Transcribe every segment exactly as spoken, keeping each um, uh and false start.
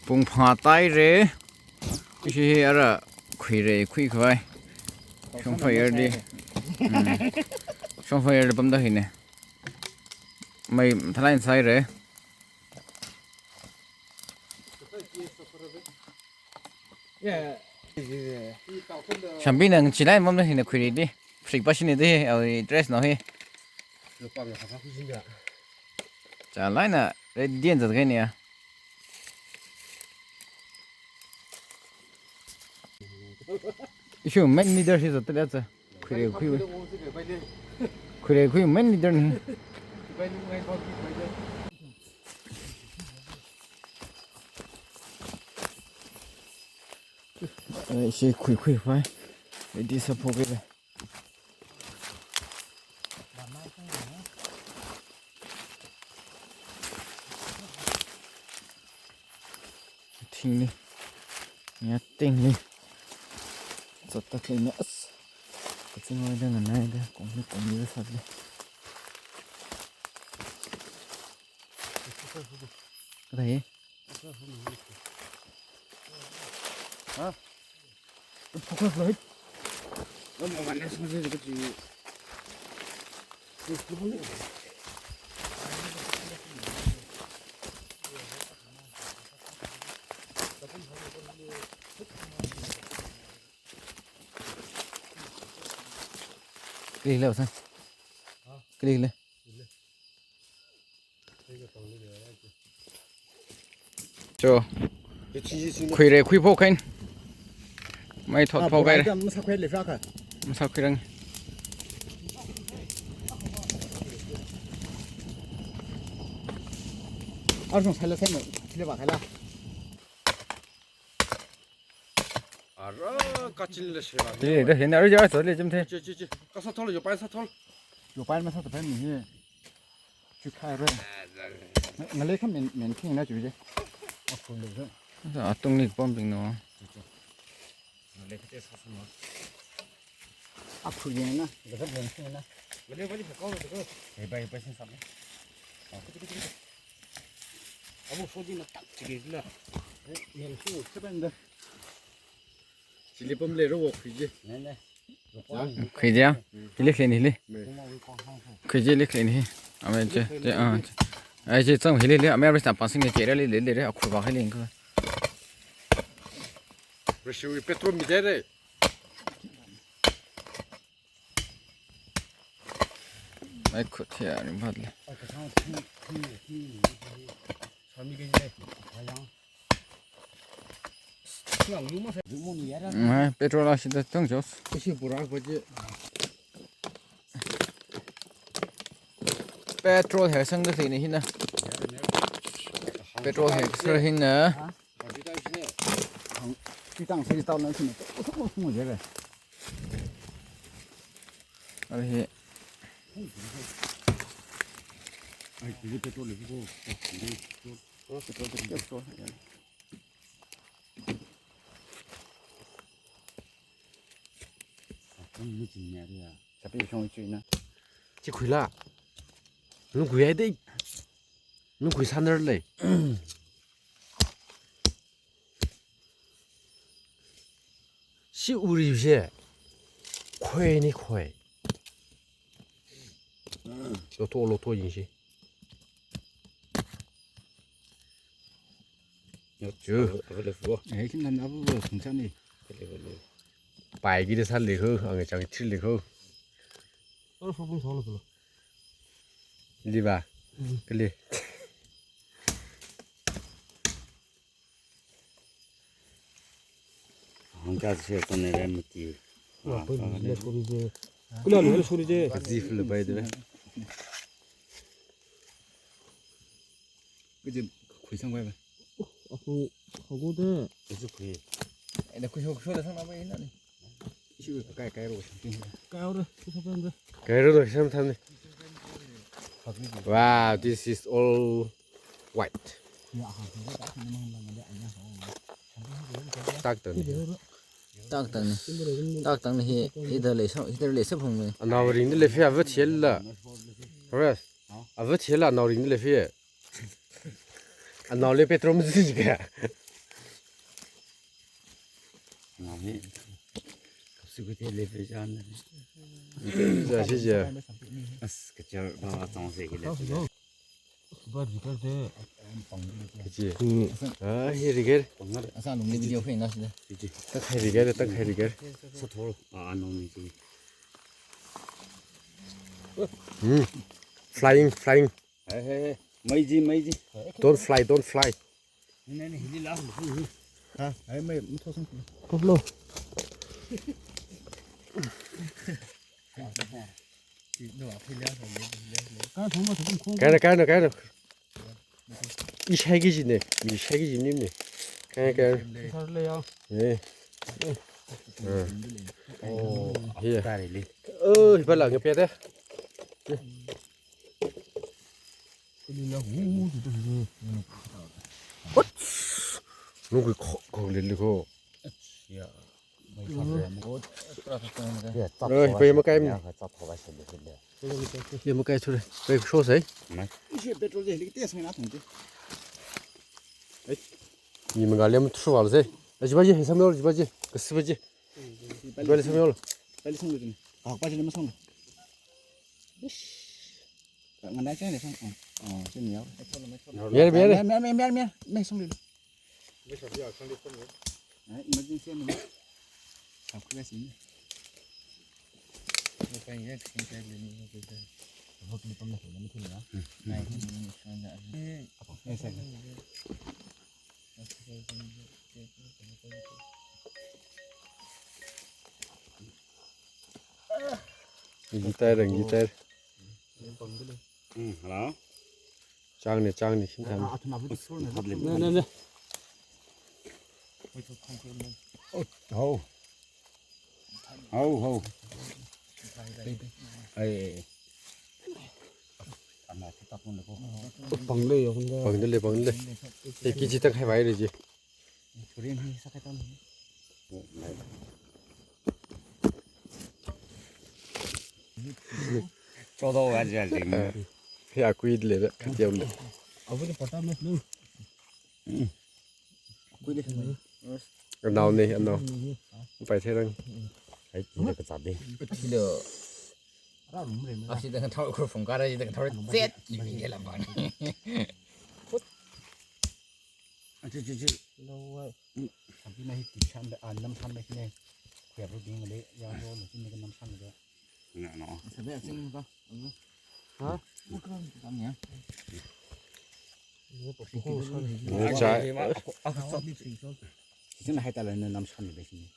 Pung phangā tāhaira. Ishi hi ara khuira khuikhavai. Shongfa yardi. Hmm. Shongfa yardi pamda hina. Mei thalai sāhaira. Shambina chilai mamna hina khuiridi. Frik pasini di, awui dress no hi. Chalaina, red dien zat kaini ya. Ishu main leader hi zat tala za. Khuira khui. Khuira khui main leader ni. Eh, ishi khui khuikhavai. Ready sāphokhaira. Thingli. Nya thingli. Zatta khaina as. Kaching wai da nganai da. Kongli kongli da sāli. Kathā hi? Ha? Focus lo hit. Klik le, San. Klik le. Cho. Khuira khuiphok kahaina. Mei thot phok kahaira. Masā khui le frak ka. Masā khuirang. Ar song sāla sāma, sāla ba kala. Ara, kachil le shira. Chi, da, hina, ara, ja, so, le, jim the. Chi, chi, chi. Kasā thol, yopai sāthol. Yopai masāthapai mi hi. Chu khai re. Nga-, ngalei kha men, men khing na chu je. Akhur le re. Da, atungli pam ping no. Ngalei kha che sāsāma. Akhur yeng na, da kha men khing na. Ngalei bali kha kau le da kha. Hei bai, bai sāsāma. Abu sodi na tak chike la. Men khing seven da. Chili pam le ro wo khuije. Ne, ne. Khuije ya? Hili khuini hili. Khuije hili khuini hi. Ame che, che, ah, che. Ai che chang hili hili. Ame arista pasing che re hili hili re. Akhur ba hili ko. Rishi petrol mi de re. Ai khut ya rim bat le. Sami ke je. Ayang. Ngai, petrol ashida tong jos. Ishi burak baje. Petrol hei sangda thei ni hina. Petrol hei sar hina. Kitang sari tau na sini. Usung usung je be. Ari hi. Ai, kuli petrol le ko. Petrol, petrol, petrol. Sapi shong chui na. Chi khuila. Nung khui ai dei. Nung khui sanar lei. Shi uri she. Khoi ni khoi. Lo to, lo to yin shi. Yo chu. Ava le fu. Eh, kin nan ava fu sung chan ni. Pai ki de san le ko, ang chang thil le ko. Ava fu bung so lo lo. Li ba. Mm. Kali. Hangka se kone re mati. Wa, ko ni le ko ni je. Kula lo so ni je. Kazi fle bai de. Kaji khui sang bai ba. Aku hago de. Kaji khui. Ina khui so so le sang na bai na ni. Ishi kai kai ro. Kai ro, ishi kai ro. Kai ro lo sam tham ni. Wow, this is all white. Tak tang ni. Tak tang ni hi, hi da le sa, hi da le sa phung ni. Anao ring ni le fi ava thiel la. Rest. Ava thiel la anao ring ni le fi. Anao le petrol mu zi ka. Ngam hi. Kapsu kute lepe jan. Ja shi ja. As kachar ba chang se kile. Ba di kar de. Kachi. Hmm. Ah, hi rigel. Asa nung ni video khe na shi de. Tak hai rigel, tak hai rigel. Sa thor. Ah, anong ni chi. Hmm. Flying, flying. Hey, hey, hey. Mai ji, mai ji. Don't fly, don't fly. Ni, ni, ni, hili la, hili, hili. Ha, ai mai, mutho sang. Koplo. Ka thong ma thong khong. Kaina, kaina, kaina. I shai ki jine, mi shai ki jine ne. Kaina, kaina. Sar le ya. Eh. Ah. Oh, hiya. Tare le. Oh, hi pala nge pete. Nungkui khok khok lili ko. Ya, oi, pai makai mi. Ya, makai sure. Pai show sai. Ishi petrol je, liki tes na thong je. Ni mangalem thru wal sai. Aji baji, samyol, ji baji. Kasi baji. Bali samyol. Bali samyol. Kak baji lima samyol. Nganai chai ne sang. Oh, oh, chai ne yau. Mier, mier. Mier, mier, mier, mier. Mier sang dulu. Mier sang dulu, sang dulu, sang dulu. Eh, emergency ni. Kap kula sini. Ni pa ni, ni pa ni, ni pa ni. Hok ni pam na, ni pa ni ya. Nai, ni, ni, ni, ni. Apa? Ni sang. Guitar, guitar. Hmm, hello. Chang ne, chang ne, shin tham. Ne, ne, ne. Oh, ho. Ho, ho. Ai, ai, ai. Pang le, pang le. Pang le, pang le. Te kiji tak hai vai le ji. Chodo wa ja jing. He akui le da, katiam le. Akui le pata me lu. Akui le. Anao ne, anao. Pai the rang. Ai, le ka cha de. Ti le. Asi da thau khur phung kara, da thau zet, ibi le la bang. Achi, chi, chi. Lo wa. Abi na hi ti shan da, ah, nam shan da kine. Kuya ru ding le, ya ro lo kine nam shan da. Na, no. Sa be sing ba. Ha? Kam ya. Ni cha. Sing hai ta la nam shan da kine.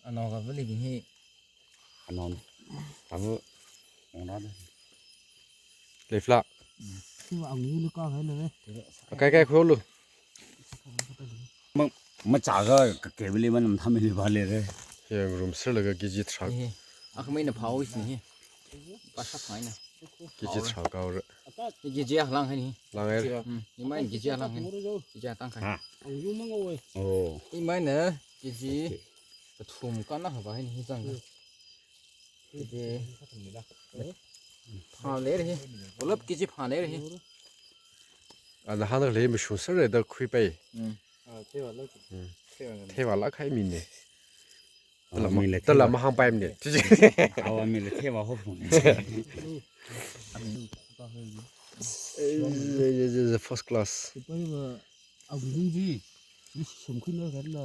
Ano ka beli hi. Anon. Abu. Ong na de. Lefla. Siwa ang ni luka hai na ne. Kai kai kholu. Ma, macha ga ka kebili man tham li ba le re. Yang room sir laga kiji trak. He. Akhamei na phao isi he. Pasha phai na. Kiji trak kau re. Kiji a lang hai ni. Lang hai. Hmm. Imai kiji a lang hai. Kiji a tang khai. Ha. Ang yu mang oi. Oh. Imai na kiji. Kathum ka na haba hai ni zang. Kiji. Pha le re. Pulap kiji pha le re. Ana hana le mi shun sar da khui pai. Hmm. Ah, thewa la. Hmm. Thewa la. Thewa la khai mi ne. Awa mi le tala thewa. Mahang pai mi ne. Awa mi le thewa ho phung. Eh, eh, eh, eh, first class. Pai ba, agung ji. Ni sum khui na kan la.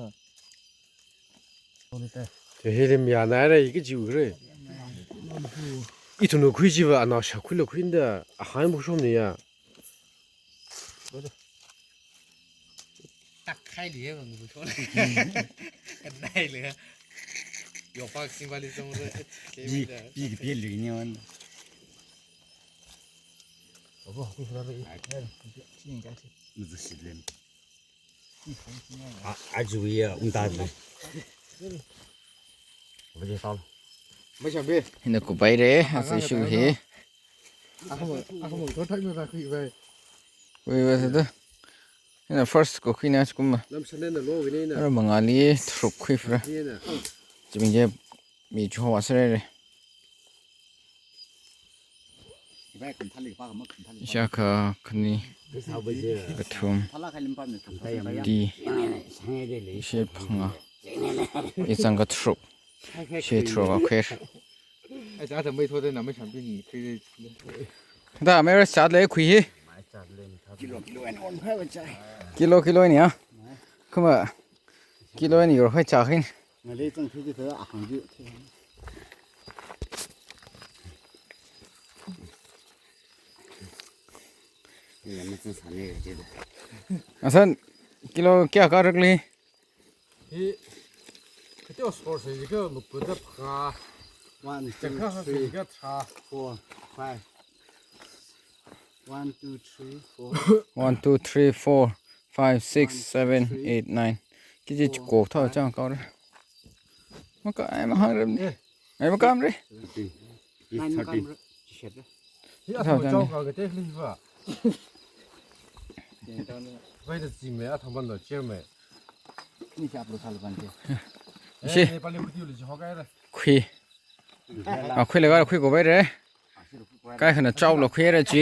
Te hili mi ana re, iki jiu re. Ithum no khui jiva, ana sha khui lo khui nda, ahan bu shom ni ya. Tak khai liya bang bu shom. Kan nai le. Yo pak sim bali song re. Pi, pi, pi li ni wan. Obo, aku sudah re. Sini kasih. Muzu sidlen. A, ajuiya, ungta le. Baje sal. Mai chambe. Hina kupai re, asa shu he. Aku mau, aku mau thot thai mai ra kui bai. Kui bai sada. Hina first ko kui na skum ma. Nam shan na lo gini na. Ara mangali thruk kui fra. Ni na. Jimje mi chu wa sere re. Shakha khani kathum di shi phanga. Izang katharuk. Shitharuk akhuir. Ai, zā tambai thoda na mai shambing ni, three days. Da, mera chat le khui hi. Kilo, kilo and one five cha. Kilo, kilo ni ya. Kuma kilo ni yor hai cha hin. Ngalei chang thi thi a hang ju. Ni ya ma chang sa ne ji da. Asan, kilo kya karak le? Hi, kati o score se jika lukpu da phaka. One, two, three, four, five. One, two, three, four. One, two, three, four, five, six, seven, eight, nine. Kiji chiko tha chang kau re. Maka ai mahang rem ni. Ai makam re. Nine makam re. Hi a thang chao ka kate hli va. Vai da zi me a thang ban lo chair me. Ni chap lo sal ban te. Shi. Eh, pali kuti lo ji ho kai re. Khui. A khui le ga khui ko bai re. Kai khana chao lo khui re chi.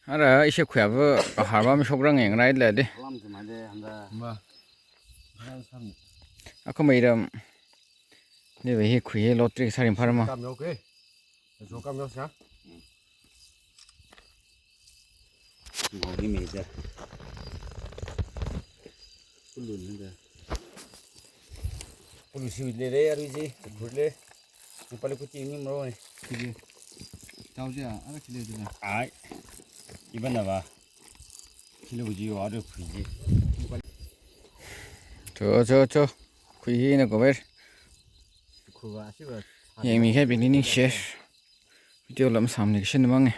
Ara ishe khuya va kahar va mishok rang yang rai le de. Ma. Akha mai ram. Ni ve hi khui hi lottery sarim phar ma. Kam yok e. Zo kam yok sa. Ngau hi mai da. Kulun da. Pulu siwit le le, aruiji, kurle. Pali kuti ni mro ni. Kiji. Tau ja, ara kile dina. Ai. Iban na ba. Kilo ji wa de khuiji. Cho, cho, cho. Khui hi na ko ber. Khuwa si ba. Yang mi khai bing ni share. Video lam sam ni kishin mang e.